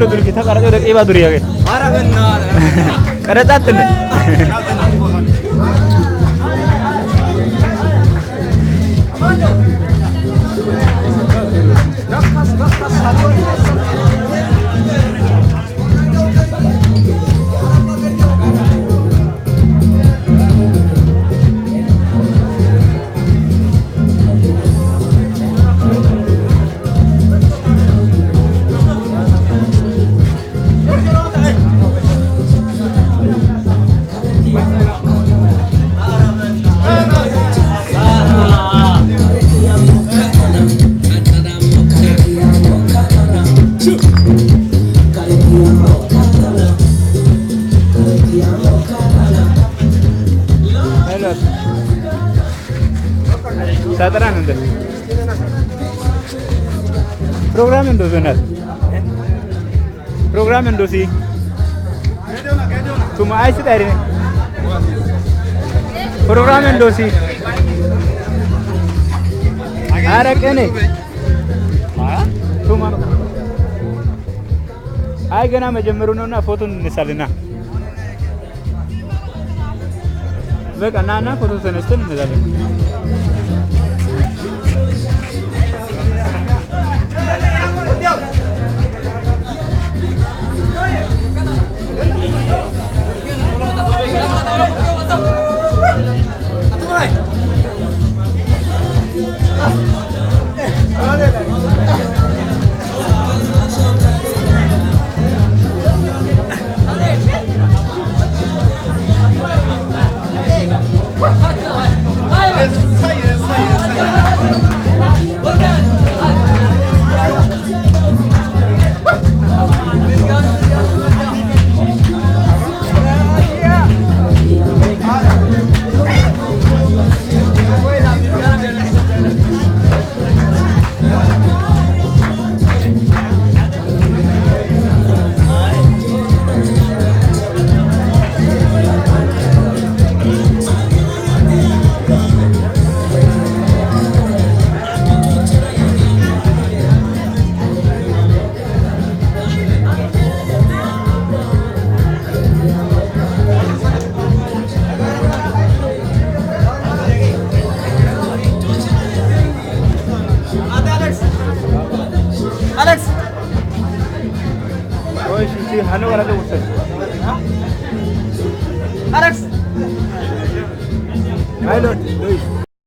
ዱርኪ ተቀረጸ ወደ ቄባ ዱር ያገ ቀረጻት ሳጠራን እንደ ፕሮግራም እንዶ ዘናት ፕሮግራም እንዶ ሲ ቱማ አይስ ዳሪ ፕሮግራም እንዶ ሲ አረቀኔ ቱማ አይ ገና መጀመሩ ነውና ፎቶ እንነሳልና በቃ ናና ፎቶ ተነስተን እንመጣለን። አሌክስ My lord, Louis.